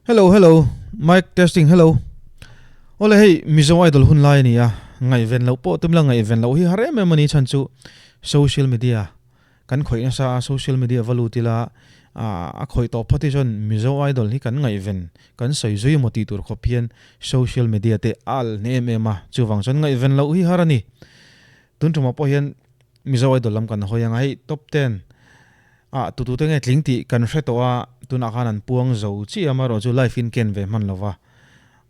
Hello hello mic testing hello Awle hei Mizo Idol hun lai a ni a, ngaihven loh pawh tum la ngaihven loh hi har em em a ni chhan chu social media kan khawih nasa a, social media va lut ila a khawih tawh phawt hi chuan Mizo Idol hi kan ngaihven kan sawi zui emaw tih tur khawp hian social media te a al hne em em a, chuvang chuan ngaihven loh hi har a ni. Tun tumah pawh hian Mizo Idol lam kan hawi anga hei top 10 Ah, tutute nge tling tih kan hre tawh a, tunah khan an puang zo chiah amaherawh chu live in ken ve hman lova,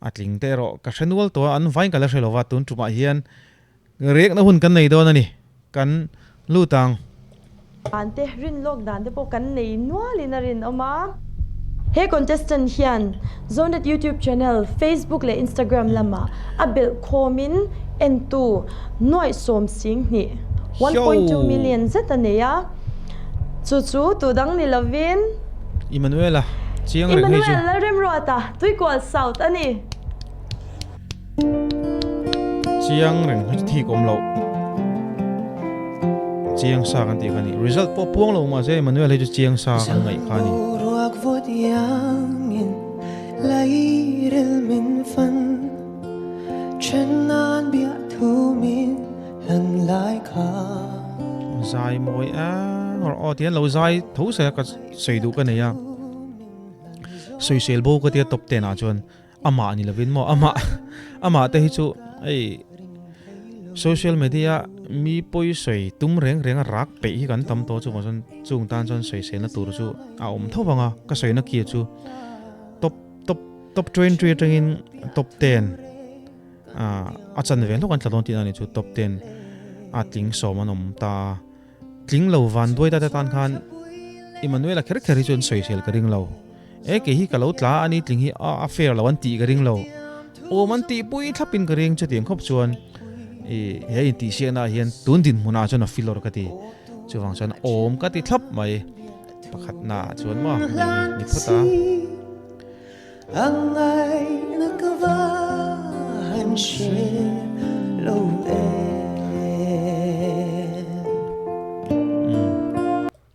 a tling te erawh ka hre nual tawh a, an vain ka la hre lova, tun tumah hian riakna hun kan nei dawn a ni, kan lut ang. Dan te, rin lawk dan te pawh kan nei nualin a rinawm a. He contestant hian Zonet YouTube channel, Facebook leh Instagram lamah a belh khawmin entu nuaih 12, 1.2 million, zet a nei a. Chu chu tu dang ni lovin. Emmanuel-a chiang reng hei chu. Emmanuel Lalremruata, Tuikual South a ni. Chiang reng hei chu thik awm loh. Chiang sa kan tih kha ni. Result pawh puang lo mahse Emmanuel hei chu chiang sa kan ngaih kha ni. Zai mawi ang rawh aw tihian lo zai tho se a ka sawi duh ka nei a. Sawisel bo ka tia top 10 ah chuan amah ni lovin maw amah amah te hi chu hei social media mi pawi sawi tum reng reng a rak peih hi kan tam tawh chuvang chuan chung tan chuan sawiselna tur chu a awm tho vang a ka sawina kia chu top top top 20 atangin top 10 a chan ve hlawk an tla dawn tihna a ni chu top 10 a tling sawm an awm ta Tling lo van duai ta te tan khan Emmanuel-a kher kher hi chuan sawisel ka ring lo. E kei hi ka lo tla a ni tling hi a a fair lo an tih ka ring lo. Awm an tih pui thlapin ka ring chutiang khawp chuan i he intihsiakna ah hian tun dinhmunah chuan a filawr ka ti. Chuvang chuan awm ka ti thlap mai. Pakhatna ah chuan maw ni ni phawt a.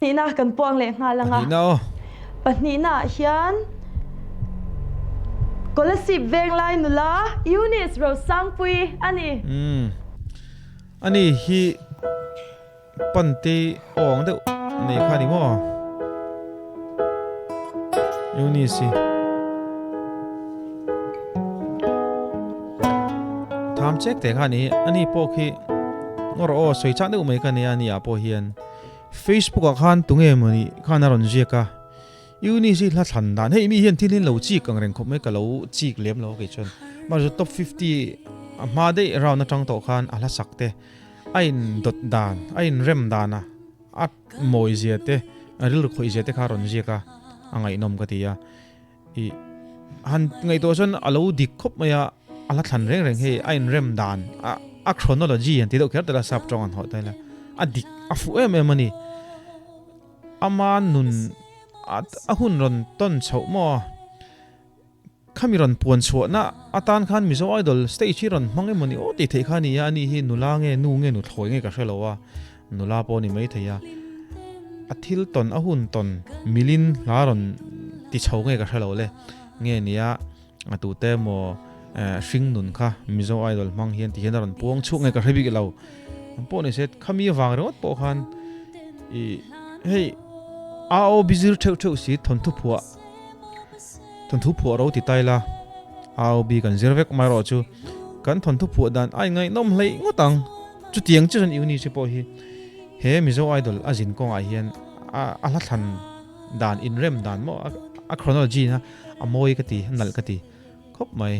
Pahnihna kan puang leh nghal ang a. Pahnihna ah hian Kolasib Venglai nula Eunice Rosangpui a ni. Ani hi Pante awng deuh nei kha ni maw? Eunice Tham chek te kha ni ani pawh khi ngawr aw sawi chak deuh mai ka nia ani ah pawh hian Facebook ah khan tunge mawni khan a rawn ziak a Eunice hi hla thlan dan hei mi hian thil hi lo chik ang reng khawp mai ka lo chik lem lo kei chuan mahse top 50 a hma daih round atang tawh khan a hla sak te A in dawt dan, a in rem dan a, a mawi zia te, a rilru khawih zia te kha a rawn ziak a, a ngaihnawm ka ti a. I han ngaihtuah chuan a lo dik khawp mai a, a la thlan reng reng hei a in rem dan, a a chronology an ti deuh kher tel a sap tawng an hawh tel a, a dik a fuh em em a ni. Ama nun a hun rawn tawn chhoh maw? Khami rawn puan chhuahna atan khan Mizo Idol stage hi rawn hmang emaw ni aw tih theih kha a ni a, ani hi nula nge nu nge nuthlawi nge ka hre lo a, nula pawh a ni mai thei a, a thil tawn a hun tawn milin hla rawn ti chho nge ka hre lo le, nge nia a tute emaw hring nun kha Mizo Idol hmang hian ti hian a rawn puang chhuak nge ka hre bik lo, ang pawh ni se khami avang ringawt pawh khan ih hei AOB zir theuh theuh si thawnthu phuah. Thawnthu phuah ro ti tai la, AOB kan zir vek mai erawh chu kan thawnthu phuah dan a ingaihnawm hleih ngawt ang. Chutiang chiah chuan Eunice pawh hi he Mizo Idol a zin kawngah hian a hla thlan dan inrem dan maw a chronology na a mawi ka ti, a nalh ka ti khawp mai.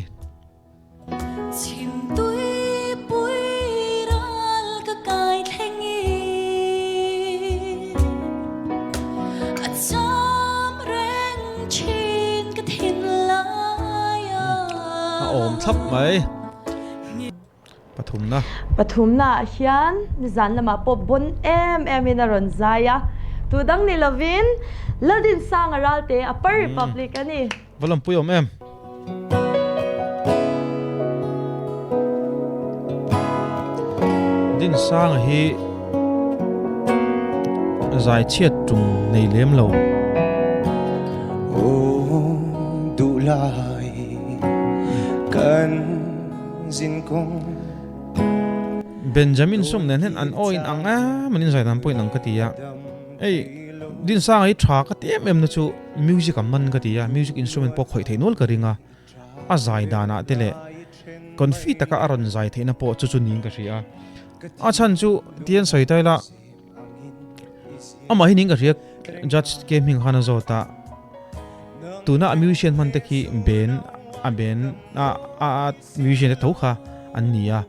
A awm thlap mai. Pathumna. Pathumna ah hian nizan lamah pawh bon em em in a rawn zai a, tu dang ni lovin Laldinsanga Ralte Upper Republic a ni. Va lawmpui awm em? Dinsanga hi zai chhiat tum nei lem lo. lai kan zinkawng. Benjamin sum nen hian an aw in ang em an inzai dan pawh in ang ka ti a, hei Dinsanga hi tha ka ti em em na chu music a man ka ti a, music instrument pawh khawih theih nual ka ring a, a zai danah te leh confi taka a rawn zai theihna pawh chu chu niin ka hria a, a chhan chu tian sawi ta ila amah hi niin ka hria judge ke hming khan a zawt a, tuna a musician hman te khi ben a ben a a musician te tho kha an ni a.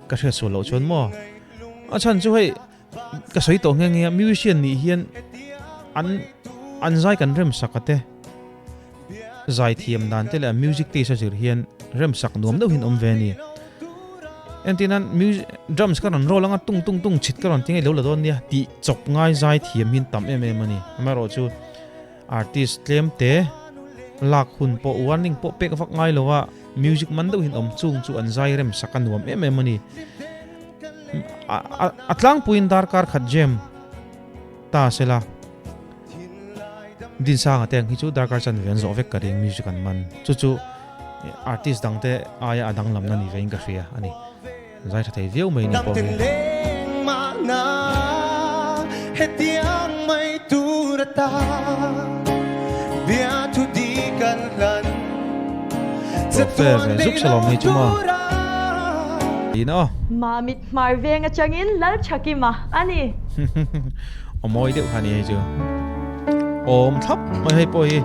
Ka hriat sual loh chuan maw? A chhan chu hei ka sawi tawh nghe nghe a, musician nih hian an an zai kan rem sak a te, zai thiam dan te leh a music taste a zir hian rem sak nuam deuh hian awm ve a ni. Entir nan music drums ka rawn roll anga tung tung tung chhit ka rawn ti ngei lo la dawn nia tih chawp ngai zai thiam hian tam em em a ni. Amaherawhchu Artist tlem te lak hun pawh warning pawh pek vak ngai lo a, music man deuh hin awm chung chu an zai rem sak a nuam em em a ni. A tlangpuiin darkar khat jam ta sela Dinsanga te ang hi chu darkar chanve an zawh vek ka ring music an man. Chu chu artist dang te aia a danglamna ni vein ka hria a ni. Zai tha thei viau mai ni pawh hi. Profe ve zuk salawm hi chu maw tiin aw. Mamit hmar veng atangin Lalthakima a ni. Aw mawi deuh kha ni hei chu. Awm thlap mai hei pawh hi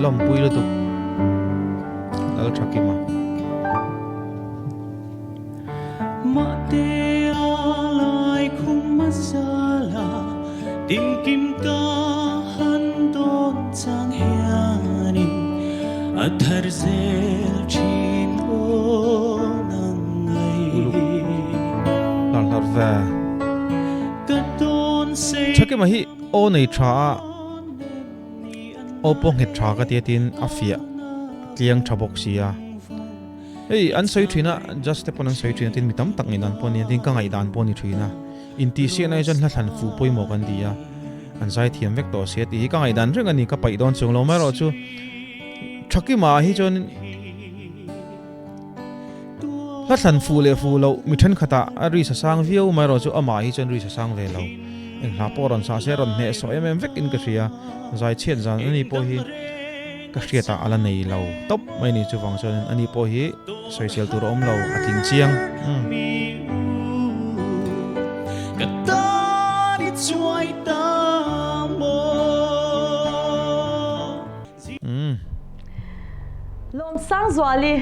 lawmpui lutuk Lalthakima. Uluk hlar hlar ve. Thakima hi aw nei tha a, aw pawh nghet tha ka tia tin a fiah tliang tha bawk sia. Hei an sawi thin a, judge te pawn an sawi thin a tin mi tam tak ngaihdan pawh a ni a, tin ka ngaihdan pawh a ni thin a. Intihsiakna hi chuan hla thlan fuh pawimawh kan ti a, an zai thiam vek tawh sia tih hi ka ngaihdan reng a ni, ka paih dawn chung lo mai erawh chu Thakima ah hi chuan hla thlan fuh leh fuh loh mi thenkhatah a ri sa sang viau mai erawh chu amah hi chuan ri sa sang ve lo. Eng hla pawh rawn sah se a rawn hnehsawh em em vekin ka hria, zai chhiat zan a ni pawh hi. Ka hriatah a la nei lo tawp mai ni chuvang chuanin ani pawh hi sawisel tur a awm lo a tling chiang. Umm. Lawmsangzuali,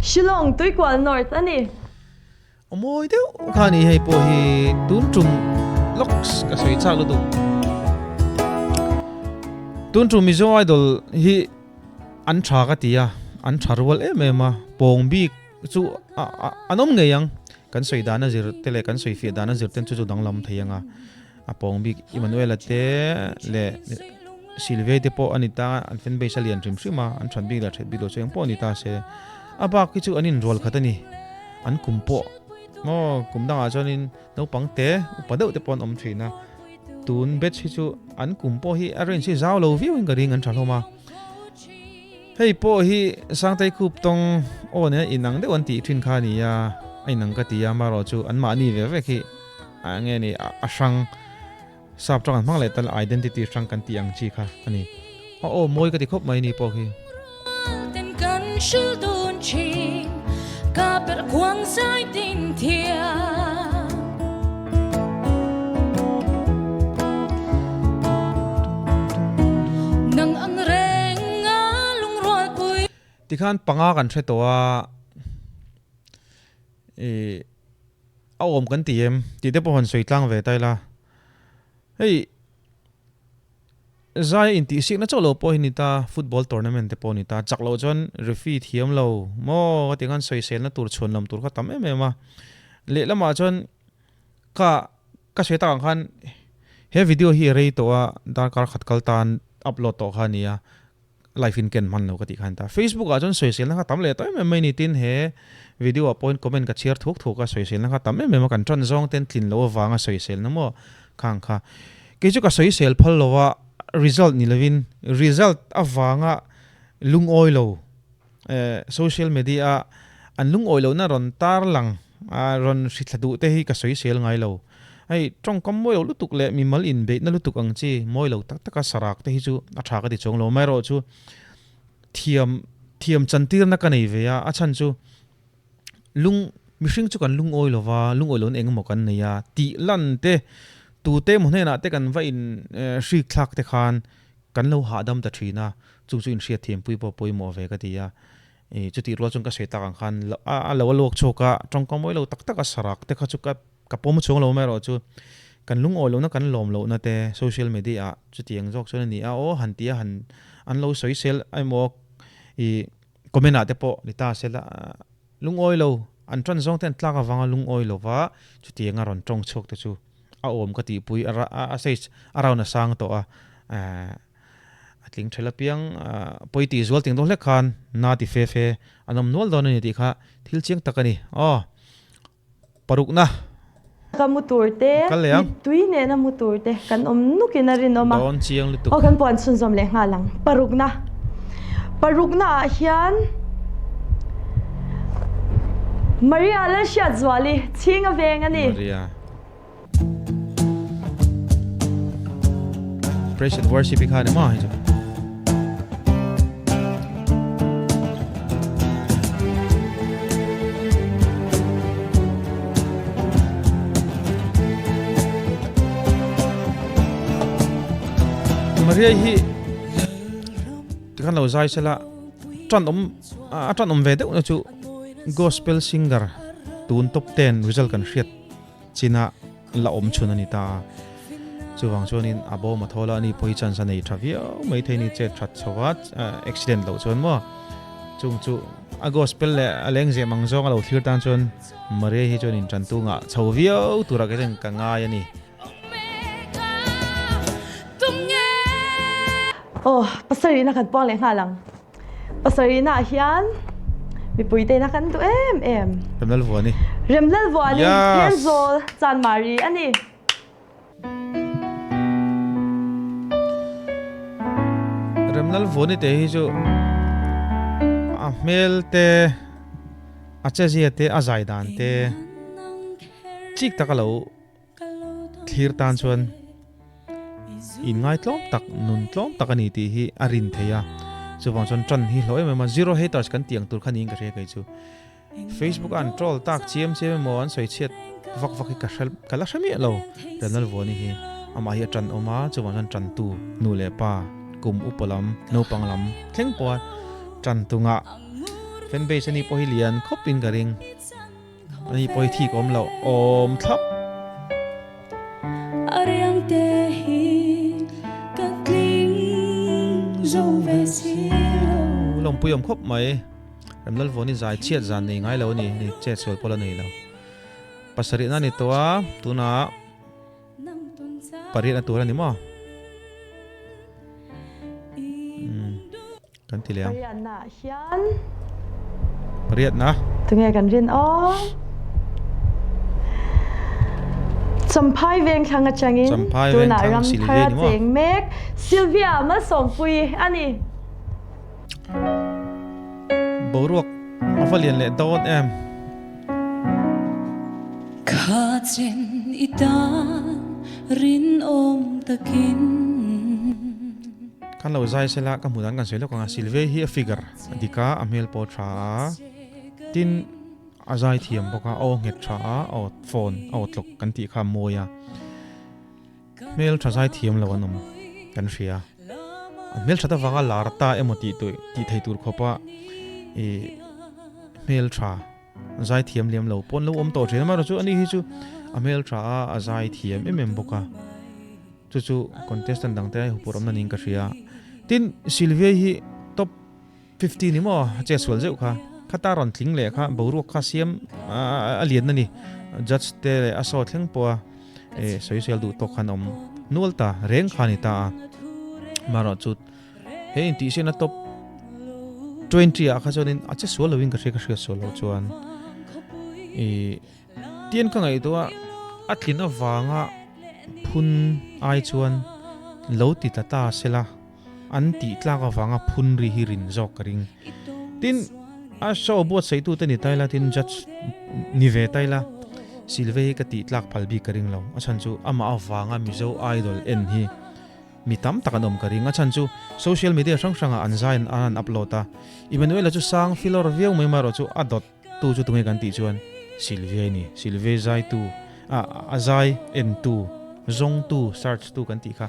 Shillong Tuikual North a ni. A mawi deuh kha a ni hei pawh hi tun tum lawks ka sawi chak lutuk. Tun tum Mizo Idol hi an tha ka ti a, an tha rual em em a, pawng bik chu an awm ngei ang. Kan sawi dan a zir te leh kan sawi fiah dan a zir ten chu chu danglam thei ang a. A pawng bik Emmanuel-a te leh Sylvia te pawh a ni ta, an fan base a lian hrim hrim a, an that bik leh that bik lo chu eng pawh a ni ta se. A bak hi chu an inrual khat a ni. An kum pawh maw kum dangah chuanin naupang te upa deuh te pawh an awm thin a, tun batch hi chu an kum pawh hi a range hi zau lo viau in ka ring an tha hlawm a. Hei pawh hi Sangtei khup tawng aw nen a inang deuh an tih thin kha a ni a, a inang ka ti a, amaherawh chu anmahni ve vek hi a nge ni a hrang sap tang an hmang leh tal identity hrang kan tih ang chi kha a ni. A aw mawi ka ti khawp mai ni pawh khi. Tikhan panga kan hre tawh a ih a awm kan ti em tih te pawh han sawi tlang ve ta ila hei Zai a intihsiakna chauh lo pawh hi ni ta, football tournament te pawh a ni ta, chak loh chuan referee thiam lo maw ka ti khan sawiselna tur chhuan lam tur kha tam em em a. Lehlamah chuan ka ka sawi tak ang khan he video hi a rei tawh a, darkar khat kal tan upload tawh kha a ni a, live in ken hman lo ka tih khan ta. Facebook ah chuan sawiselna kha tam leh tawh em em mai ni tin he video ah pawhin comment ka chhiar thuk thuk a, sawiselna kha tam em em a, kan tan zawng ten tlin loh avanga sawiselna maw khang kha. Kei chu ka sawisel phal lo a, result ni lovin result avanga Lungawi lo social media a an lungawi lohna rawn tar lang a rawn hrithla duh te hi ka sawi sel ngai lo. Hei tawngkam mawi lo lutuk leh mimal inbeihna lutuk ang chi mawi lo tak taka sarak te hi chu a tha ka ti chuang lo. Amaherawhchu thiam thiam chantirna ka nei ve a, a chhan chu lung mihring chu kan lungawi lo va, lungawi lohna eng emaw kan nei a tih lan te tute emaw hnenah te kan va in hrik thlak te khan kan lo hahdam ta thin a, chu chu inhriat thiampui pawh pawimawh ve ka ti a, ih chutih rual chuan ka sawi tak ang khan a lo a luak chhuak a, tawngkam mawi lo tak tak a sarak te kha chu ka ka pawm chhuang lo mai erawh chu kan lungawi lohna kan lawm lohna te social media ah chutiang zawk chuan a ni a, aw han ti a han an lo sawi sel emaw ih comment ah te pawh ni ta sela lungawi lo an tan zawng te an tlak avanga lungawi lova chutianga rawn tawng chhuak te chu. A awm ka tihpui a a stage a round a sang tawh a a tling ṭhel apiang pawi tih zual ting dawn hlek khan na ti fe fe an awm nual dawn a ni tih kha thil chiang tak a ni aw parukna. Ka mu tur te mittui nena mu tur te kan awm nukin a rinawm a dawn chiang lutuk. Aw kan puan chhunzawm leh nghal ang parukna parukna ah hian Maria Lalhriatzuali chhing a veng a ni. Maria. Praise and worship i kha ni maw hei chu. Maria hi tikhan lo zai sela tan awm a tan awm ve deuh na chu gospel singer tun top 10 result kan hriat China la awm chhun a ni ta a, chuvang chuanin a bawm a thawl a, ani pawh hi chance a nei tha viau mai thei ni chet that chho a, accident loh chuan maw chung chu a gospel leh a leng zeh mang zawng a lo thlir tan chuan Maria hi chuan in tantu ngah chho viau turah kei chuan ka ngai a ni. Aw pasarihna kan puang leh nghal ang. Pasarihna ah hian mipui te ina kan duh em em. Remlalvuani. Remlalvuani Thenzawl Chanmari a ni. Remlalvuani te hi chu a hmel te a chezia te a zai dan te chik tak a lo Thlir tan chuan inngaitlawm tak, nun tlawm tak a ni tih hi a rin thei a. Chuvang chuan tan hi hlauh em em a, zero haters kan tih ang tur kha niin ka hria kei chu. Facebook a an troll tak chiam chiam emaw an sawi chhiat vak vak hi ka hre ka la hre miah lo. Ronald Vuani hi amah hi a tan awm a, chuvang chuan tantu nu leh pa kum upa lam, naupang lam thleng pawha tan tungah fan base a ni pawh hi lian khawpin ka ring. Ani pawh hi thik awm loh awm thlap. A riang te hi ka tling zo ve si lo. Lawmpui awm khawp mai. Remlalvuani zai chhiat zan nei ngai lo a ni, ni chet sual pawh la nei lo. Pasarihna a ni tawh a, tunah pariatna tur a ni maw? Umm. Kan ti leh ang. Pariatna ah hian. Pariatna. Tunge kan rin aw. Champhai Vengthlang atangin Champhai tunah Vengthlang ram Sylvia thar a ni maw? cheng mek Sylvia Malsawmpuii a ni. Boruak a va lian leh dawn em. Kha chen i tan rinawm takin. Kan lo zai sela ka hmuh dan kan sawi lawk ang a, Sylvia hi a figure a dik a, a hmel pawh a tha a, tin a zai thiam bawk a, a aw nghet tha a, a aw phone a aw tlawk kan tih kha a mawi a, hmel tha zai thiam lo an awm kan hria, a hmel that avanga lar ta emaw tih tih tih thei tur khawpa ih hmel tha zai thiam lem lo pawn lo awm tawh thin a, amaherawhchu ani hi chu a hmel tha a, a zai thiam em em bawk a. Chu chu contestant dang te hupur awmna niin ka hria. Tin, Sylvia hi top 50 ni maw a che sual zeuh kha. Khata rawn tling leh kha boruak kha siam a lian a ni. Judge te leh a saw thleng pawh a sawi sel duh tawk khan awm nual ta reng kha a ni ta a. Amaherawh chu he intihsiakna top 20 ah kha chuanin a che sual loin ka hria ka hriat sual loh chuan ih Tian ka ngaihtuah a tlin avanga phun ai chuan lo ti ta ta sela an tih tlak avanga phun ri hi rin zawk ka ring. Tin, a show buatsaihtu te ni tai la, tin judge ni ve tai la, Sylvia hi ka tih tlak phal bik ka ring lo. A chhan chu amah avanga Mizo Idol en hi mi tam tak an awm ka ring. A chhan chu social media hrang hrangah an zai an an upload a. Emmanuel-a chu sang filawr viau mai marawh chu a dawt tu chu tunge kan tih chuan Sylvia i ni. Sylvia zaitu, a a zai entu, zawngtu, search tu kan tih kha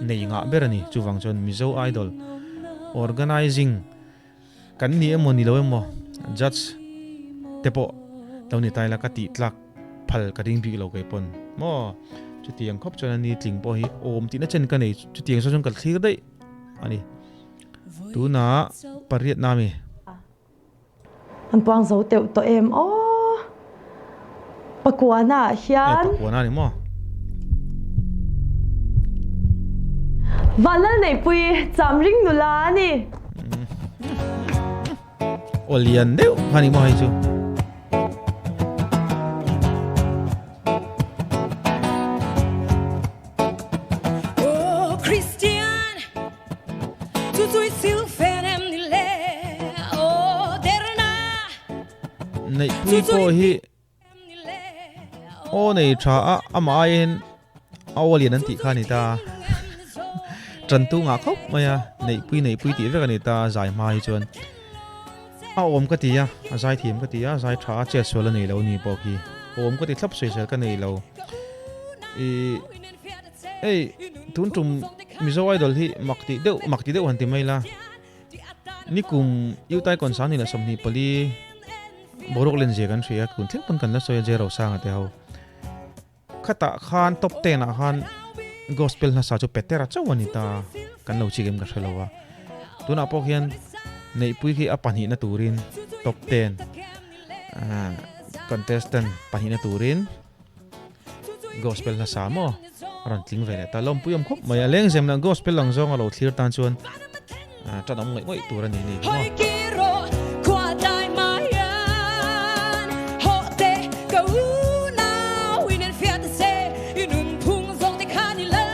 nei ngah ber a ni. Chuvang chuan Mizo Idol organizing kan ni emaw ni lo emaw judge te pawh lo ni ta ila ka tih tlak phal ka ding bik lo kei pawn maw. Chutiang khawp chuan a ni tling pawh hi awm tihna chen ka nei. Chutiang sawn chuan ka thlir daih a ni. Tunah pariatna ami. An puang zo teuh tawh em aw. Pakuana ah hian. E pakuana ni maw. Vanlal Neihpui cham ring nula a ni. Aw lian deuh kha ni maw hei chu. Neihpui pawh hi aw nei tha a amah aiin a aw lian an tih kha a ni ta tantu ngah khawp mai a neihpui neihpui tih vek a ni ta zai hma hi chuan a awm ka ti a a zai thiam ka ti a zai tha a chet sual a nei lo ni pawh khi awm ka ti thlap sawisel ka nei lo ih Hei tun tum Mizo Idol hi mak tih deuh mak tih deuh han ti mai la. Nikum Utai Concern ni leh 24 boruak len zia kan hria tun thleng pawn kan la sawi a Jero Sanga te ho. Khatah khan top 10 ah khan gospel hlasa chu Petera chauh a ni ta kan lo chik em ka hre lo a. Tunah pawh khian Neihpui khi a pahnihna turin top 10 contestant pahnihna turin Gospel hla sa maw a rawn tling ve leh ta lawmpui awm khawp mai a leng zem lah gospel ang zawng a lo thlir tan chuan tan awm ngaih ngawih tur a ni ni maw.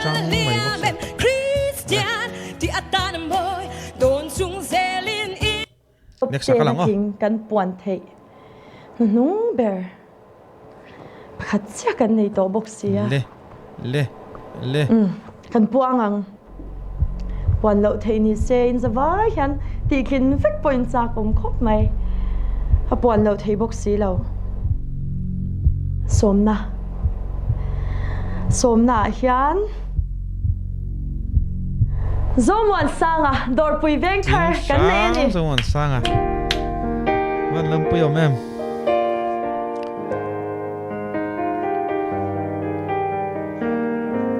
Chang mai bawk si. Next ah ka lang aw. Kan puan theih hnuhnung ber pakhat chiah kan nei tawh bawk si a. Le le le. Kan puang ang. Puan loh theih ni se in zavai hian tihtlin vek pawh in chak awm khawp mai. A puan loh theih bawk si lo. Sawmna. Sawmna ah hian. Zomuansanga dawrpui veng thar kan nei a ni. Zomuansanga van lampui awm em.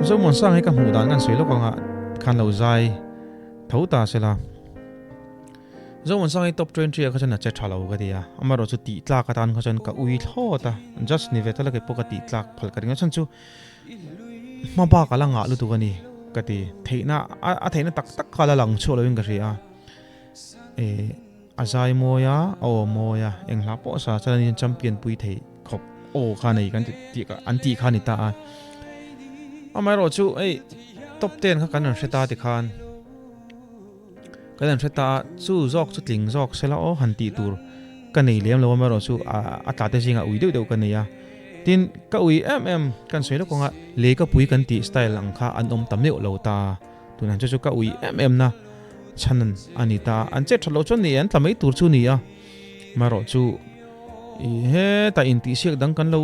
Zomuansanga hi ka hmuh dan kan sawi lawk anga khan lo zai tho ta sela. Zomuansanga hi top 20 ah kha chuan a che tha lo ka ti a, amaherawhchu chu tih tlak atan kha chuan ka ui thlawt a, just ni ve ta la kei pawh ka tih tlak phal ka ring a chhan chu Hma bak a la ngah lutuk a ni ka ti. Theihna a theihna tak tak kha la lang chhuah loin ka hria a. Eh a zai mawi a, a aw mawi a, eng hla pawh sa chuan ani champion pui thei khawp aw kha nei kan ti an tih kha a ni ta a. Amaherawhchu hei top ten kha kan rawn hre ta tikhan kan rawn hre ta a, chu zawk chu tling zawk sela aw han tih tur ka nei lem lo amaherawhchu a tla te zingah ui deuh deuh ka nei a. Tin, ka ui em em kan sawi lawk anga lei ka pui kan tih style ang kha an awm ta meuh lo ta. Tunah chu chu ka ui em em na chhan a ni ta. An chet that loh chuan ni e, an tla mai tur chu ni a. Marawh chu i hetah intihsiak dang kan lo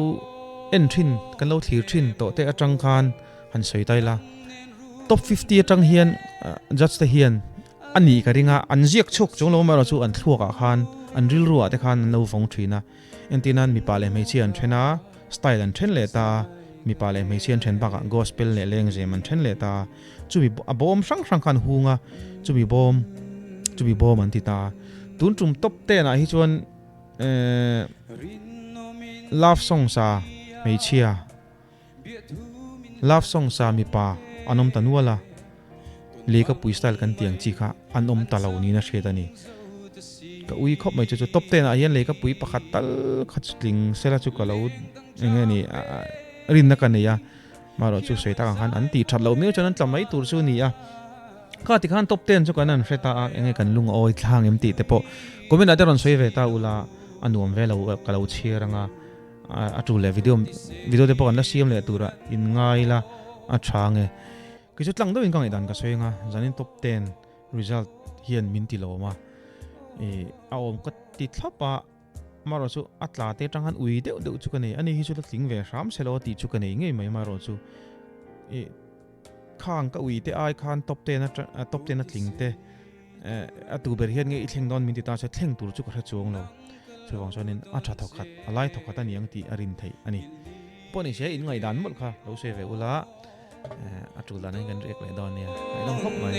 en thin, kan lo thlir thin tawh te atang khan han sawi ta ila. Top 50 atang hian judge te hian a nih ka ring a, an ziak chhuak chung lo marawh chu an thluakah khan, an rilruah te khan an lo vawng thin a. Entir nan mipa leh hmeichhia an then a, style an then leh ta a, mipa leh hmeichhia an then bakah gospel leh lengzem an then leh ta a, chumi a bawm hrang hrang khan hung a, chumi bawm chumi bawm an ti ta a. Tun tum top ten ah hi chuan eh love song sa hmeichhia love song sa mipa an awm ta nual a, lehkapui style kan tih ang chi kha an awm ta lo niin a hriat a ni. Ka ui khawp mai chu chu top ten ah hian lehkapui pakhat tal kha chu tling sela chu ka lo eng nge ni rinna ka nei a, marawh chu sawi tak ang khan an tih that loh miau chuan an tla mai tur chu a ni a. Kha tikhan top ten chu kan han hre ta a, enge kan lung a awi thlang em tih te pawh comment ah te rawn sawi ve ta ula a nuam ve lo ka lo chhiar anga a tul leh video video te pawh kan la siam leh tura in ngai la a tha nge. Kei chu tlang deuhin ka ngaihdan ka sawi anga zanin top ten result hian min ti lawm a, ih a awm ka ti thlap a. Amaherawh chu a tla te atang khan ui deuh deuh chu ka nei. Ani hi chu la tling ve hram se lo a tih chu ka nei ngei mai. Amaherawh chu ih khang ka ui te ai khan top ten a top ten a tling te a tu ber hian nge i thleng dawn min ti ta se thleng tur chu ka hre chuang lo. Chuvang chuanin a tha thawkhat a lai thawkhat a ni ang tih a rin theih a ni. Pawh ni se in ngaihdan mawlh kha lo sawi ve ula a tul dan in kan riak leh dawn nia ngaihnawm khawp mai.